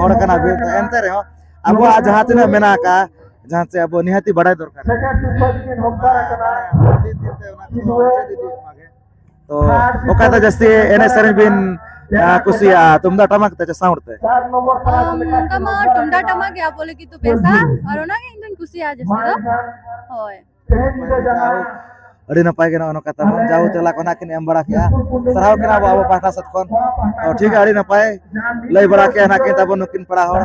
ᱦᱚᱲ ᱠᱟᱱᱟ ᱵᱤᱱ, ᱮᱱᱛᱮ ᱨᱮᱦᱚᱸ ᱟᱵᱚᱣᱟᱜ ᱡᱟᱦᱟᱸ ᱛᱤᱱᱟᱹᱜ ᱢᱮᱱᱟᱜ ᱟᱠᱟᱫ, ᱡᱟᱦᱟᱸ ᱪᱮ ᱟᱵᱚ ᱱᱤᱦᱟᱹᱛᱤ ᱵᱟᱲᱟᱭ ᱫᱚᱨᱠᱟᱨ᱾ ᱦᱩᱸ᱾ ᱫᱤᱱ ᱫᱤᱱ ᱛᱮ ᱚᱱᱟ ᱠᱚ ᱪᱮᱫ ᱤᱫᱤ ᱢᱟ ᱜᱮ᱾ ᱛᱚ ᱚᱠᱟ ᱫᱚ ᱡᱟᱹᱥᱛᱤ ᱮᱱᱮᱡ ᱥᱮᱨᱮᱧ ᱵᱤᱱ, ᱟ, ᱠᱩᱥᱤᱭᱟᱜᱼᱟ, ᱛᱩᱢᱫᱟᱜ ᱴᱟᱢᱟᱠ ᱛᱮ ᱥᱮ sound ᱛᱮ? ᱟᱢ, ᱱᱚᱝᱠᱟ ᱢᱟ ᱛᱩᱢᱫᱟᱜ ᱴᱟᱢᱟᱠ ᱜᱮ ᱟᱵᱚ ᱞᱟᱹᱜᱤᱫ ᱫᱚ ᱵᱮᱥᱟ, ᱟᱨ ᱚᱱᱟ ᱜᱮ ᱤᱧ ᱫᱚᱧ ᱠᱩᱥᱤᱭᱟᱜᱼᱟ ᱡᱟᱹᱥᱛᱤ ᱫᱚ᱾ ᱦᱳᱭ᱾ ᱡᱟᱭᱦᱳᱠ, ᱟᱹᱰᱤ ᱱᱟᱯᱟᱭ ᱜᱮ ᱱᱚᱜᱼᱚ ᱱᱚᱝᱠᱟ ᱛᱟᱵᱚᱱ ᱡᱟᱣ ᱪᱟᱞᱟᱜ ᱠᱚ ᱱᱟᱜ ᱠᱤᱱ ᱮᱢ ᱵᱟᱲᱟ ᱠᱮᱜᱼᱟ᱾ ᱥᱟᱨᱦᱟᱣ ᱠᱤᱱᱟ ᱵᱚ ᱟᱵᱚ ᱯᱟᱦᱴᱟ ᱥᱮᱫ ᱠᱷᱚᱱ᱾ ᱛᱚ ᱴᱷᱤᱠ ᱜᱮᱭᱟ, ᱟᱹᱰᱤ ᱱᱟᱯᱟᱭ ᱞᱟᱹᱭ ᱵᱟᱲᱟ ᱠᱮᱜᱼᱟ ᱱᱟᱜ ᱠᱤᱱ ᱛᱟᱵᱚᱱ ᱱᱩᱠᱤᱱ ᱯᱮᱲᱟ ᱦᱚᱲ᱾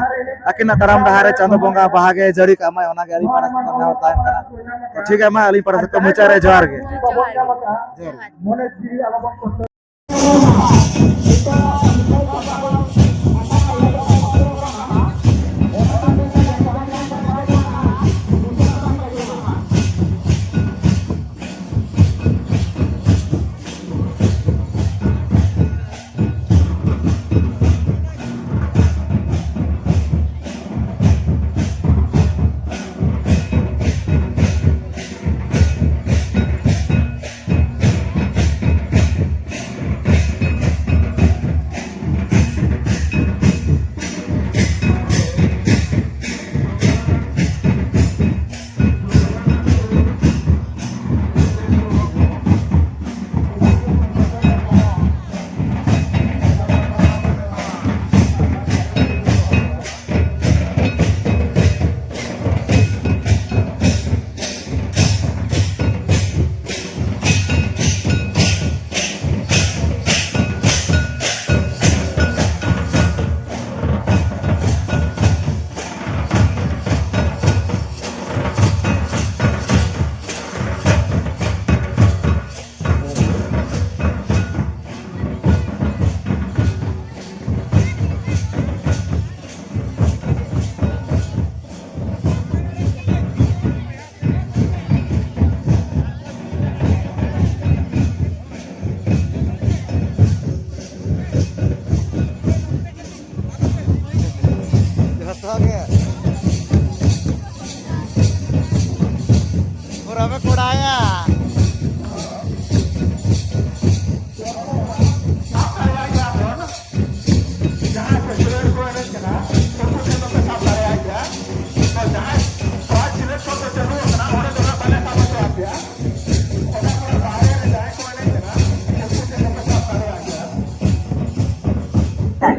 ᱟᱹᱠᱤᱱᱟᱜ ᱛᱟᱲᱟᱢ ᱰᱟᱦᱟᱨ ᱨᱮ ᱪᱟᱸᱫᱚ ᱵᱚᱸᱜᱟ ᱵᱟᱦᱟ ᱜᱮ ᱡᱟᱹᱲᱤ ᱠᱟᱜ ᱢᱟᱭ, ᱚᱱᱟ ᱜᱮ ᱟᱹᱞᱤᱧ ᱯᱟᱦᱴᱟ ᱥᱮᱫ ᱠᱷᱚᱱ ᱱᱮᱦᱚᱨ ᱛᱟᱦᱮᱱ ᱠᱟᱱᱟ᱾ ᱛᱚ ᱴᱷᱤᱠ ᱜᱮᱭᱟ, ᱢᱟ ᱟᱹᱞᱤᱧ ᱯᱟᱦᱴᱟ ᱥᱮᱫ ᱠᱷᱚᱱ ᱢᱩᱪᱟᱹᱫ ᱨᱮ ᱡᱚᱦᱟᱨ ᱜᱮ᱾ ᱡᱚᱦᱟᱨ ᱜᱮ᱾ ᱡᱚᱦᱟᱨ ᱜᱮ᱾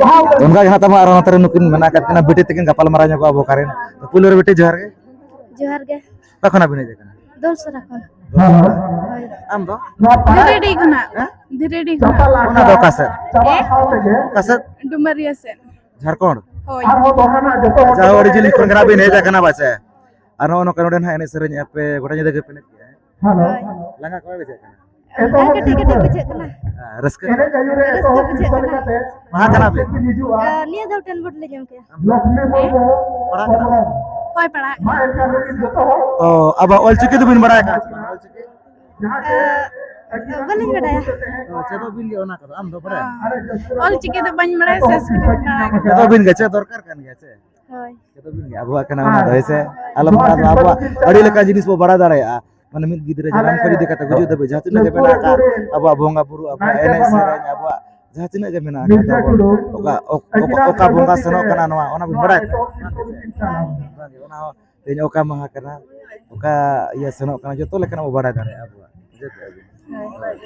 ᱚᱱᱠᱟ ᱜᱮ ᱦᱟᱸᱜ ᱛᱟᱵᱚᱱ ᱟᱨᱦᱚᱸ ᱱᱚᱛᱮ ᱨᱮ ᱱᱩᱠᱤᱱ ᱢᱮᱱᱟᱜ ᱟᱠᱟᱫ ᱠᱤᱱᱟ, ᱵᱤᱴᱤ ᱛᱟᱹᱠᱤᱱ ᱜᱟᱯᱟᱞ ᱢᱟᱨᱟᱣ ᱧᱚᱜᱚᱜᱼᱟ ᱟᱵᱚ ᱠᱟᱨᱮᱱ᱾ ᱛᱚ ᱯᱩᱭᱞᱩ ᱨᱮ ᱵᱤᱴᱤ ᱡᱚᱦᱟᱨ ᱜᱮ᱾ ᱡᱚᱦᱟᱨ ᱜᱮ᱾ ᱚᱠᱟ ᱠᱷᱚᱱᱟᱜ ᱵᱤᱱ ᱦᱮᱡ ᱟᱠᱟᱱᱟ? ᱫᱚᱞᱥᱚᱨᱟ ᱠᱷᱚᱱ᱾ ᱦᱳᱭ᱾ ᱟᱢ ᱫᱚ? ᱫᱷᱤᱨᱤᱰᱤ ᱠᱷᱚᱱᱟᱜ᱾ ᱦᱮᱸ? ᱫᱷᱤᱨᱤᱰᱤ ᱠᱷᱚᱱᱟᱜ᱾ ᱚᱱᱟ ᱫᱚ ᱚᱠᱟ ᱥᱮᱫ? ᱮ? ᱚᱠᱟ ᱥᱮᱫ? ᱰᱩᱢᱟᱹᱨᱤᱭᱟᱹ ᱥᱮᱫ᱾ ᱡᱷᱟᱲᱠᱷᱚᱸᱰ? ᱦᱳᱭ᱾ ᱟᱪᱪᱷᱟ, ᱟᱹᱰᱤ ᱡᱤᱞ ᱠᱷᱚᱱ ᱜᱮ ᱱᱟᱜ ᱵᱤᱱ ᱦᱮᱡ ᱟᱠᱟᱱᱟ ᱯᱟᱪᱮ? ᱟᱨ ᱱᱚᱜᱼᱚ ᱱᱚᱝᱠᱟ ᱱᱚᱰᱮ ᱱᱟᱜ ᱮᱱᱮᱡ ᱥᱮᱨᱮᱧ ᱟᱯᱮ ᱜᱚᱴᱟ ᱧᱤᱫᱟᱹ ᱜᱮᱯᱮ ᱮᱱᱮᱡ ᱜᱮᱭᱟ, ᱦᱮᱸ? ᱦᱳᱭ᱾ ᱞᱟᱸᱜᱟ ᱠᱚ ᱵᱟᱭ ᱵᱩᱡᱷᱟᱹᱜ ᱠᱟᱱᱟ? ᱦᱮᱸ, ᱠᱟᱹᱴᱤᱡ ᱠᱟᱹᱴᱤᱡ ᱵᱩᱡᱷᱟᱹᱜ ᱠᱟᱱᱟ᱾ ᱦᱮᱸ, ᱨᱟᱹᱥᱠᱟᱹ? ᱨᱟᱹᱥᱠᱟᱹ ᱵᱩᱡᱷᱟᱹᱜ ᱠᱟᱱᱟ᱾ ᱯᱟᱲᱦᱟᱜ ᱠᱟᱱᱟ ᱵᱤᱱ? ᱟᱨ ᱱᱤᱭᱟᱹ ᱫᱷᱟᱣ ᱴᱮᱱ ᱵᱳᱨᱰ ᱞᱮ ᱧᱟᱢ ᱠᱮᱜᱼᱟ᱾ ᱯᱟᱲᱦᱟᱜ ᱠᱟᱱᱟ? ᱦᱳᱭ, ᱯᱟᱲᱦᱟᱜ ᱠᱟᱱᱟ᱾ ᱛᱚ, ᱟᱵᱚᱣᱟᱜ ᱚᱞᱪᱤᱠᱤ ᱫᱚᱵᱤᱱ ᱵᱟᱲᱟᱭ ᱠᱟᱜᱼᱟ ᱥᱮ ᱵᱟᱝ? ᱚᱞᱪᱤᱠᱤ? ᱟᱨ, ᱵᱟᱹᱞᱤᱧ ᱵᱟᱰᱟᱭᱟ᱾ ᱛᱚ, ᱪᱮᱫᱚᱜ ᱵᱤᱱ ᱜᱮ ᱚᱱᱟ ᱠᱚᱫᱚ, ᱟᱢ ᱫᱚ ᱵᱟᱲᱟᱭᱟ? ᱚᱞᱪᱤᱠᱤ ᱫᱚ ᱵᱟᱹᱧ ᱵᱟᱲᱟᱭᱟ, ᱥᱚᱝᱥᱠᱨᱤᱛ ᱤᱧ ᱵᱟᱲᱟᱭᱟ᱾ ᱪᱮᱫᱚᱜ ᱵᱤᱱ ᱜᱮ, ᱪᱮᱫ ᱫᱚᱨᱠᱟᱨ ᱠᱟᱱ ᱜᱮᱭᱟ ᱥᱮ? ᱦᱳᱭ᱾ ᱡᱚᱛᱚ ᱫᱤᱱ ᱜᱮ ᱟᱵᱚᱣᱟᱜ ᱠᱟᱱᱟ ᱚᱱᱟ ᱫᱚ, ᱦᱳᱭ ᱥᱮ? ᱟᱞᱚᱢ ᱟᱫ ᱢᱟ, ᱟᱵᱚᱣᱟᱜ ᱟᱹᱰᱤ ᱞᱮᱠᱟᱱ ᱡᱤᱱᱤᱥ ᱵᱚ ᱵᱟᱲᱟᱭ ᱫᱟᱲᱮᱭᱟᱜᱼᱟ᱾ ᱢᱟᱱᱮ ᱢᱤᱫ ᱜᱤᱫᱽᱨᱟᱹ ᱡᱟᱱᱟᱢ ᱠᱷᱚᱱ ᱤᱫᱤ ᱠᱟᱛᱮ ᱜᱩᱡᱩᱜ ᱫᱷᱟᱹᱵᱤᱡ ᱡᱟᱦᱟᱸ ᱛᱤᱱᱟᱹᱜ ᱜᱮ ᱢᱮᱱᱟᱜ ᱟᱠᱟᱫ ᱟᱵᱚᱣᱟᱜ ᱵᱚᱸᱜᱟ ᱵᱩᱨᱩ, ᱟᱵᱚᱣᱟᱜ ᱮᱱᱮᱡ ᱥᱮᱨᱮᱧ, ᱟᱵᱚᱣᱟᱜ ᱡᱟᱦᱟᱸ ᱛᱤᱱᱟᱹᱜ ᱜᱮ ᱢᱮᱱᱟᱜ ᱟᱠᱟᱫ ᱛᱟᱵᱚᱱ, ᱚᱠᱟ, ᱚᱠ-, ᱚᱠ-, ᱚᱠᱟ ᱵᱚᱸᱜᱟ ᱥᱮᱱᱚᱜ ᱠᱟᱱᱟ ᱱᱚᱣᱟ, ᱚᱱᱟ ᱵᱤᱱ ᱵᱟᱲᱟᱭ ᱛᱚ? ᱚᱱᱟ ᱦᱚᱸ ᱛᱮᱦᱮᱧ ᱚᱠᱟ ᱢᱟᱦᱟ ᱠᱟᱱᱟ, ᱚᱠᱟ ᱤᱭᱟᱹ ᱥᱮᱱᱚᱜ ᱠᱟᱱᱟ, ᱡᱚᱛᱚ ᱞᱮᱠᱟᱱᱟᱜ ᱵᱚ ᱵᱟᱲᱟᱭ ᱫᱟᱲᱮᱭᱟᱜᱼᱟ ᱟᱵᱚᱣᱟᱜ᱾ ᱵᱩᱡᱷᱟᱹᱣ ᱠᱮᱜᱼᱟ ᱵᱤᱱ? ᱦᱳᱭ᱾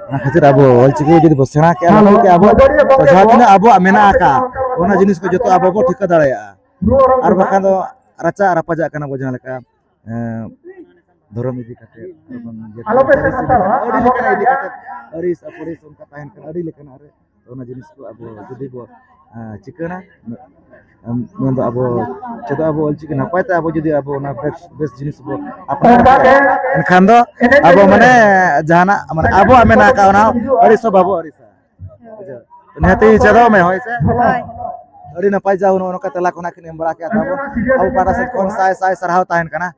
ᱚᱱᱟ ᱠᱷᱟᱹᱛᱤᱨ ᱟᱵᱚ ᱚᱞᱪᱤᱠᱤ ᱡᱩᱫᱤ ᱵᱚ ᱥᱮᱬᱟ ᱠᱮᱜᱼᱟ, ᱵᱟᱹᱜᱤ ᱠᱮᱜᱼᱟ ᱵᱚ, ᱛᱚ ᱡᱟᱦᱟᱸ ᱛᱤᱱᱟᱹᱜ ᱟᱵᱚᱣᱟᱜ ᱢᱮᱱᱟᱜ ᱟᱠᱟᱫ, ᱚᱱᱟ ᱡᱤᱱᱤᱥ ᱠᱚ ᱡᱚᱛᱚ ᱟᱵᱚ ᱵᱚ ᱴᱷᱤᱠᱟᱹ ᱫᱟᱲᱮᱭᱟᱜᱼᱟ᱾ ᱟᱨ ᱵᱟᱠᱷᱟᱱ ᱫᱚ ᱨᱟᱪᱟᱜ ᱨᱟᱯᱟᱪᱟᱜ ᱠᱟᱱᱟ ᱵᱚ, ᱡᱟᱦᱟᱸ ᱞᱮᱠᱟ, ᱮᱸ, ᱫᱷᱚᱨᱚᱢ ᱤᱫᱤ ᱠᱟᱛᱮ, ᱟᱞᱚ ᱯᱮ ᱥᱟᱱᱛᱟᱲᱚᱜᱼᱟ, ᱟᱹᱰᱤ ᱞᱮᱠᱟᱱᱟᱜ ᱤᱫᱤ ᱠᱟᱛᱮ, ᱟᱹᱲᱤᱥ ᱟᱹᱯᱟᱹᱲᱤᱥ ᱚᱱᱠᱟ ᱛᱟᱦᱮᱱ ᱠᱟᱱᱟ, ᱟᱹᱰᱤ ᱞᱮᱠᱟᱱᱟᱜ ᱨᱮ᱾ ᱛᱚ ᱚᱱᱟ ᱡᱤᱱᱤᱥ ᱠᱚ ᱟᱵᱚ ᱡᱩᱫᱤ ᱵᱚ, ᱮᱸ, ᱪᱤᱠᱟᱹᱬᱟ, ᱢᱮᱱᱫᱚ ᱟᱵᱚ ᱪᱮᱫᱚᱜ ᱟᱵᱚ ᱚᱞᱪᱤᱠᱤ ᱱᱟᱯᱟᱭ ᱛᱮ, ᱟᱵᱚ ᱡᱩᱫᱤ ᱟᱵᱚ ᱚᱱᱟ ᱵᱮᱥ, ᱵᱮᱥ ᱡᱤᱱᱤᱥ ᱵᱚ ᱟᱯᱱᱟᱨ ᱠᱷᱟᱱ, ᱮᱱᱠᱷᱟᱱ ᱫᱚ ᱟᱵᱚ ᱢᱟᱱᱮ ᱡᱟᱦᱟᱱᱟᱜ ᱢᱟᱱᱮ ᱟᱵᱚᱣᱟᱜ ᱢᱮᱱᱟᱜ ᱟᱠᱟᱫ ᱚᱱᱟ ᱦᱚᱸ ᱟᱹᱲᱤᱥ ᱦᱚᱸ ᱵᱟᱵᱚ ᱟᱹᱲᱤᱥᱟ᱾ ᱵᱩᱡᱷᱟᱹᱣ? ᱱᱤᱦᱟᱹᱛᱤ ᱪᱮᱫᱚᱜ ᱢᱮ, ᱦᱳᱭ ᱥᱮ? ᱦᱳᱭ᱾ ᱟᱹᱰᱤ ᱱᱟᱯᱟᱭ ᱡᱟ ᱱᱚᱜᱼᱚ ᱱᱚᱝᱠᱟ ᱛᱮᱞᱟ ᱠᱷᱚᱱᱟᱜ ᱠᱤᱱ ᱮᱢ ᱵᱟᱲᱟ ᱠᱮᱫᱟ ᱛᱟᱵᱚᱱ᱾ ᱟᱵᱚ ᱯᱟᱦᱴᱟ ᱥᱮᱫ ᱠᱷᱚᱱ ᱥᱟᱭ ᱥᱟᱭ ᱥᱟᱨᱦᱟᱣ ᱛᱟᱦᱮᱱ ᱠᱟᱱᱟ᱾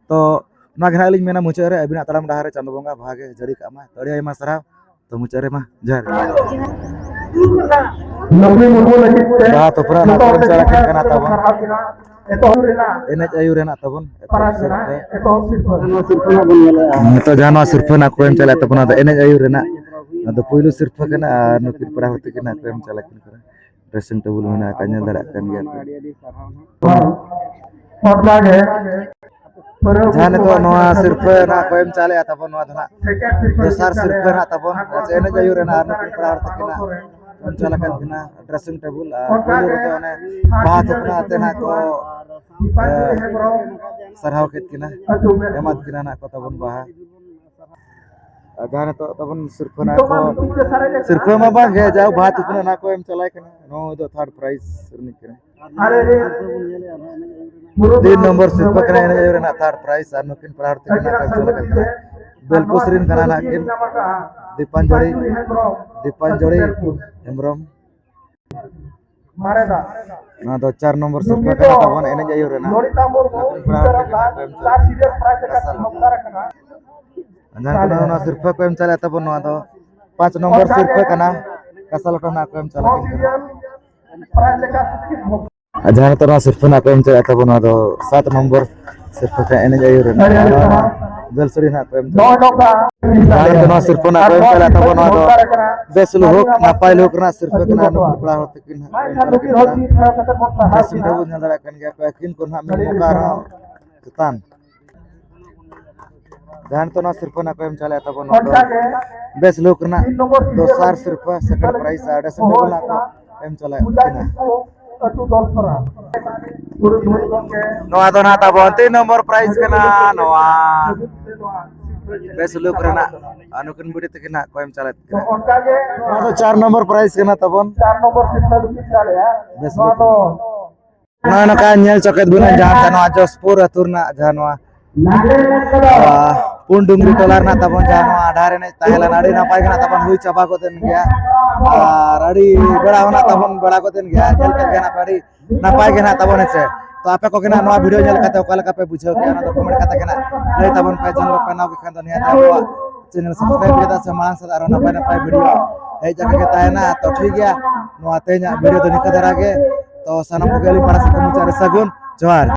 ᱛᱚ ᱱᱚᱣᱟ ᱜᱮ ᱱᱟᱦᱟᱜ ᱞᱤᱧ ᱢᱮᱱᱟ ᱢᱩᱪᱟᱹᱫ ᱨᱮ, ᱟᱹᱵᱤᱱᱟᱜ ᱛᱟᱲᱟᱢ ᱰᱟᱦᱟᱨ ᱨᱮ ᱪᱟᱸᱫᱳ ᱵᱚᱸᱜᱟ ᱵᱷᱟᱜᱮ ᱡᱟᱹᱲᱤ ᱠᱟᱜ ᱢᱟ᱾ ᱛᱚ ᱟᱹᱰᱤ ᱟᱭᱢᱟ ᱥᱟᱨᱦᱟᱣ᱾ ᱛᱚ ᱢᱩᱪᱟᱹᱫ ᱨᱮ ᱢᱟ ᱡᱚᱦᱟᱨ ᱜᱮ᱾ ᱞᱚᱠᱷᱢᱤ ᱢᱩᱨᱢᱩ ᱞᱟᱹᱜᱤᱫ ᱛᱮ ᱵᱟᱦᱟ ᱛᱚᱯᱨᱟ ᱡᱚᱛᱚ ᱱᱟᱯᱟᱭ ᱦᱚᱲ ᱪᱟᱞᱟᱜ ᱠᱟᱱᱟ ᱛᱟᱵᱚᱱ᱾ ᱮᱛᱚᱦᱚᱵ ᱨᱮᱱᱟᱜ ᱮᱱᱮᱡ ᱟᱹᱭᱩᱨ ᱨᱮᱱᱟᱜ ᱛᱟᱵᱚᱱ᱾ ᱯᱟᱨᱟᱥ ᱨᱮᱱᱟᱜ ᱮᱛᱚᱦᱚᱵ ᱥᱤᱨᱯᱟᱹ᱾ ᱱᱤᱛᱚᱜ ᱡᱟᱦᱟᱸ ᱱᱚᱣᱟ ᱥᱤᱨᱯᱟᱹ ᱱᱟᱜ ᱠᱚ ᱮᱢ ᱪᱟᱞᱟᱜ ᱛᱟᱵᱚᱱᱟ, ᱟᱫᱚ ᱮᱱᱮᱡ ᱟᱹᱭᱩᱨ ᱨᱮᱱᱟᱜ ᱟᱫᱚ ᱯᱩᱭᱞᱩ ᱥᱤᱨᱯᱟᱹ ᱠᱟᱱᱟ᱾ ᱟᱨ ᱱᱩᱠᱤᱱ ᱯᱮᱲᱟ ᱦᱚᱲ ᱛᱟᱹᱠᱤᱱ ᱱᱟᱜ ᱠᱚ ᱮᱢ ᱪᱟᱞᱟᱜ ᱠᱟᱱᱟ᱾ ᱰᱨᱮᱥᱤᱝ ᱴᱮᱵᱩᱞ ᱢᱮᱱᱟᱜ ᱟᱠᱟᱫ, ᱧᱮᱞ ᱫᱟᱲᱮᱭᱟᱜ ᱠᱟᱱ ᱜᱮᱭᱟ ᱯᱮ᱾ ᱡᱟᱦᱟᱸ ᱱᱤᱛᱚᱜ ᱱᱚᱣᱟ ᱥᱤᱨᱯᱟᱹ ᱱᱟᱜ ᱠᱚ ᱮᱢ ᱪᱟᱞᱮᱜᱼᱟ ᱛᱟᱵᱚᱱ, ᱱᱚᱣᱟ ᱫᱚ ᱱᱟᱜ ᱫᱚᱥᱟᱨ ᱥᱤᱨᱯᱟᱹ ᱱᱟᱜ ᱛᱟᱵᱚᱱ, ᱮᱱᱮᱡ ᱟᱹᱭᱩᱨ ᱨᱮᱱᱟᱜ ᱟᱨ ᱱᱩᱠᱤᱱ ᱯᱮᱲᱟ ᱦᱚᱲ ᱛᱟᱹᱠᱤᱱᱟᱜ ᱮᱢ ᱪᱟᱞ ᱟᱠᱟᱫ ᱠᱤᱱᱟ ᱰᱨᱮᱥᱤᱝ ᱴᱮᱵᱩᱞ, ᱟᱨ ᱯᱳᱭᱞᱳ ᱨᱮᱫᱚ ᱚᱱᱮ ᱵᱟᱦᱟ ᱛᱷᱩᱯᱱᱟᱹ ᱟᱛᱮ ᱱᱟᱜ ᱠᱚ, ᱮ, ᱥᱟᱨᱦᱟᱣ ᱠᱮᱫ ᱠᱤᱱᱟ, ᱮᱢᱟᱫ ᱠᱤᱱᱟ ᱱᱟᱜ ᱠᱚ ᱛᱟᱵᱚᱱ ᱵᱟᱦᱟ᱾ ᱟᱨ ᱡᱟᱦᱟᱸ ᱱᱤᱛᱚᱜ ᱛᱟᱵᱚᱱ ᱥᱤᱨᱯᱷᱟᱹ ᱱᱟᱜ ᱠᱚ, ᱥᱤᱨᱯᱷᱟᱹ ᱢᱟ ᱵᱟᱝ ᱜᱮ, ᱡᱟᱣ ᱵᱟᱦᱟ ᱛᱷᱩᱯᱱᱟᱹ ᱱᱟᱜ ᱠᱚ ᱮᱢ ᱪᱟᱞᱟᱭ ᱠᱟᱱᱟ, ᱱᱚᱜᱼᱚᱭ ᱫᱚ ᱛᱷᱟᱨᱰ ᱯᱨᱟᱭᱤᱡᱽ ᱨᱤᱱᱤᱡ ᱠᱟᱱᱟ᱾ ᱛᱤᱱ ᱱᱚᱢᱵᱚᱨ ᱥᱤᱨᱯᱷᱟᱹ ᱠᱟᱱᱟ ᱮᱱᱮᱡ ᱨᱮᱱᱟᱜ ᱛᱷᱟᱨᱰ ᱯᱨᱟᱭᱤᱡᱽ, ᱟᱨ ᱱᱩᱠᱤᱱ ᱯᱮᱲᱟ ᱦᱚᱲ ᱛᱟᱹᱠᱤᱱ ᱱᱟᱜ ᱠᱚ ᱮᱢ ᱪᱟᱞ ᱟᱠᱟᱫ ᱠᱤᱱᱟ᱾ ᱵᱮᱞᱯᱩᱥ ᱨᱤᱱ ᱠᱟᱱᱟ ᱱᱟᱜ ᱠᱤᱱ ᱫᱤᱯᱟᱧᱡᱚᱞᱤ, ᱫᱤᱯᱟᱧᱡᱚᱞᱤ ᱦᱮᱢᱵᱨᱚᱢ᱾ ᱱᱚᱣᱟ ᱫᱚ ᱪᱟᱨ ᱱᱚᱢᱵᱚᱨ ᱥᱤᱨᱯᱷᱟᱹ ᱠᱟᱱᱟ ᱛᱟᱵᱚᱱ ᱮᱱᱮᱡ ᱟᱹᱭᱩᱨ ᱨᱮᱱᱟᱜ᱾ ᱱᱩᱠᱤᱱ ᱯᱮᱲᱟ ᱦᱚᱲ ᱛᱟᱹᱠᱤᱱ ᱱᱟᱜ ᱠᱚ ᱮᱢ ᱪᱟᱞ ᱟᱠᱟᱫ ᱠᱤᱱᱟ᱾ ᱡᱟᱦᱟᱸ ᱠᱟᱱᱟ ᱚᱱᱟ ᱥᱤᱨᱯᱷᱟᱹ ᱠᱚ ᱮᱢ ᱪᱟᱞᱮᱫ ᱛᱟᱵᱚᱱ, ᱱᱚᱣᱟ ᱫᱚ ᱯᱟᱸᱪ ᱱᱚᱢᱵᱚᱨ ᱥᱤᱨᱯᱷᱟᱹ ᱠᱟᱱᱟ, ᱠᱟᱥᱟ ᱞᱚᱴᱟ ᱱᱟᱜ ᱠᱚ ᱮᱢ ᱪᱟᱞᱟᱜ ᱠᱟᱱᱟ᱾ ᱟᱨ ᱡᱟᱦᱟᱸ ᱱᱤᱛᱚᱜ ᱱᱚᱣᱟ ᱥᱤᱨᱯᱷᱟᱹ ᱱᱟᱜ ᱠᱚ ᱮᱢ ᱪᱟᱞᱟᱜ ᱛᱟᱵᱚᱱ, ᱱᱚᱣᱟ ᱫᱚ ᱥᱟᱛ ᱱᱚᱢᱵᱚᱨ ᱥᱤᱨᱯᱷᱟᱹ ᱠᱟᱱᱟ ᱮᱱᱮᱡ ᱟᱹᱭᱩᱨ ᱨᱮᱱᱟᱜ᱾ ᱟᱨ ᱱᱚᱣᱟ ᱵᱮᱞᱥᱟᱹᱲᱤ ᱱᱟᱜ ᱠᱚ ᱮᱢ ᱪᱟᱞᱟᱜ, ᱡᱟᱦᱟᱸ ᱱᱤᱛᱚᱜ ᱱᱚᱣᱟ ᱥᱤᱨᱯᱷᱟᱹ ᱱᱟᱜ ᱠᱚ ᱮᱢ ᱪᱟᱞᱟᱜ ᱛᱟᱵᱚᱱ, ᱱᱚᱣᱟ ᱫᱚ ᱵᱮᱥ ᱞᱩᱦᱩᱠ ᱱᱟᱯᱟᱭ ᱞᱩᱦᱩᱠ ᱨᱮᱱᱟᱜ ᱥᱤᱨᱯᱷᱟᱹ ᱠᱟᱱᱟ᱾ ᱱᱩᱠᱩ ᱠᱚᱲᱟ ᱦᱚᱲ ᱛᱟᱹᱠᱤᱱ ᱱᱟᱜ ᱠᱚ ᱮᱢ ᱪᱟᱞᱟᱜ ᱠᱟᱱᱟ᱾ ᱵᱮᱥ ᱞᱩᱦᱩᱠ ᱧᱮᱞ ᱫᱟᱲᱮᱭᱟᱜ ᱠᱟᱱ ᱜᱮᱭᱟ ᱯᱮ, ᱟᱹᱠᱷᱨᱤᱧ ᱠᱚ ᱱᱟᱜ ᱢᱮᱱ ᱱᱚᱝᱠᱟ ᱟᱨᱦᱚᱸ ᱪᱮᱛᱟᱱ᱾ ᱡᱟᱦᱟᱸ ᱱᱤᱛᱚᱜ ᱱᱚᱣᱟ ᱥᱤᱨᱯᱷᱟᱹ ᱱᱟᱜ ᱠᱚ ᱮᱢ ᱪᱟᱞᱮᱫ ᱛᱟᱵᱚᱱ, ᱱᱚᱣᱟ ᱫᱚ ᱵᱮᱥ ᱞᱩᱠ ᱨᱮᱱᱟᱜ ᱫᱚᱥᱟᱨ ᱥᱤᱨᱯᱷᱟᱹ, ᱥᱮᱠᱮᱱᱰ ᱯᱨᱟᱭᱤᱡᱽ ᱟᱨ ᱰᱨᱮᱥᱤᱝ ᱴᱮᱵᱩᱞ ᱱᱟᱜ ᱠᱚ ᱮᱢ ᱪᱟᱞᱮᱫ ᱠᱤᱱᱟ᱾ ᱱᱚᱣᱟ ᱫᱚ ᱱᱟᱜ ᱛᱟᱵᱚᱱ ᱛᱤᱱ ᱱᱚᱢᱵᱚᱨ ᱯᱨᱟᱭᱤᱡᱽ ᱠᱟᱱᱟ᱾ ᱱᱚᱣᱟ ᱵᱮᱥ ᱞᱩᱠ ᱨᱮᱱᱟᱜ ᱟᱨ ᱱᱩᱠᱤᱱ ᱵᱩᱰᱷᱤ ᱛᱟᱹᱠᱤᱱ ᱱᱟᱜ ᱠᱚ ᱮᱢ ᱪᱟᱞᱮᱫ ᱠᱤᱱᱟ᱾ ᱱᱚᱣᱟ ᱫᱚ ᱪᱟᱨ ᱱᱚᱢᱵᱚᱨ ᱯᱨᱟᱭᱤᱡᱽ ᱠᱟᱱᱟ ᱛᱟᱵᱚᱱ᱾ ᱵᱮᱥ ᱞᱩᱠ ᱨᱮᱱᱟᱜ᱾ ᱱᱚᱜᱼᱚᱭ ᱱᱚᱝᱠᱟ ᱧᱮᱞ ᱪᱚᱠᱮᱫ ᱵᱚᱱᱟ, ᱡᱟᱦᱟᱸ ᱱᱚᱣᱟ ᱡᱚᱥᱯᱩᱨ ᱟᱹᱛᱩ ᱨᱮᱱᱟᱜ ᱡᱟᱦᱟᱸ ᱱᱚᱣᱟ, ᱟᱨ ᱯᱩᱱ ᱰᱩᱝᱨᱤ ᱴᱚᱞᱟ ᱨᱮᱱᱟᱜ ᱛᱟᱵᱚᱱ ᱡᱟᱦᱟᱸ ᱱᱚᱣᱟ ᱰᱟᱦᱟᱨ ᱮᱱᱮᱡ ᱛᱟᱦᱮᱸ ᱞᱮᱱᱟ, ᱟᱹᱰᱤ ᱱᱟᱯᱟᱭ ᱜᱮ ᱱᱟᱜ ᱛᱟᱵᱚᱱ ᱦᱩᱭ ᱪᱟᱵᱟ ᱜᱚᱫ ᱮᱱ ᱜᱮᱭᱟ᱾ ᱟᱨ ᱟᱹᱰᱤ ᱵᱮᱲᱟ ᱦᱚᱸ ᱱᱟᱜ ᱛᱟᱵᱚᱱ ᱵᱮᱲᱟ ᱜᱚᱫ ᱮᱱ ᱜᱮᱭᱟ, ᱧᱮᱞ ᱠᱮᱫ ᱜᱮ ᱱᱟᱜ ᱯᱮ, ᱟᱹᱰᱤ ᱱᱟᱯᱟᱭ ᱜᱮ ᱱᱟᱜ ᱛᱟᱵᱚᱱ ᱦᱮᱸ ᱥᱮ᱾ ᱛᱚ ᱟᱯᱮ ᱠᱚᱜᱮ ᱱᱟᱜ ᱱᱚᱣᱟ ᱵᱷᱤᱰᱤᱭᱳ ᱧᱮᱞ ᱠᱟᱛᱮ ᱚᱠᱟ ᱞᱮᱠᱟ ᱯᱮ ᱵᱩᱡᱷᱟᱹᱣ ᱠᱮᱫᱟ, ᱚᱱᱟ ᱫᱚ ᱠᱚᱢᱮᱱᱴ ᱠᱟᱛᱮ ᱜᱮ ᱱᱟᱜ ᱞᱟᱹᱭ ᱛᱟᱵᱚᱱ ᱯᱮ᱾ ᱪᱮᱱᱮᱞ ᱨᱮᱯᱮ ᱱᱟᱣᱟ ᱜᱮ ᱠᱷᱟᱱ ᱫᱚ ᱱᱤᱦᱟᱹᱛ ᱟᱵᱚᱣᱟᱜ ᱪᱮᱱᱮᱞ ᱥᱟᱵᱥᱠᱨᱟᱭᱤᱵ ᱠᱮᱫᱟ ᱥᱮ ᱢᱟᱲᱟᱝ ᱥᱮᱫ ᱟᱨᱚ ᱱᱟᱯᱟᱭ ᱱᱟᱯᱟᱭ ᱵᱷᱤᱰᱤᱭᱳ ᱦᱮᱡ ᱟᱠᱟᱱ ᱜᱮ ᱛᱟᱦᱮᱱᱟ᱾ ᱛᱚ ᱴᱷᱤᱠ ᱜᱮᱭᱟ, ᱱᱚᱣᱟ ᱛᱮᱦᱮᱧᱟᱜ ᱵᱷᱤᱰᱤᱭᱳ ᱫᱚ ᱱᱤᱝᱠᱟᱹ ᱫᱷᱟᱨᱟ ᱜᱮ᱾ ᱛᱚ ᱥᱟᱱᱟᱢ ᱠᱚᱜᱮ ᱟᱹᱞᱤᱧ ᱯᱟᱦᱴᱟ ᱥᱮᱫ ᱠᱷᱚᱱ ᱢᱩᱪᱟᱹᱫ ᱨᱮ ᱥᱟᱹᱜᱩᱱ ᱡᱚᱦᱟᱨ᱾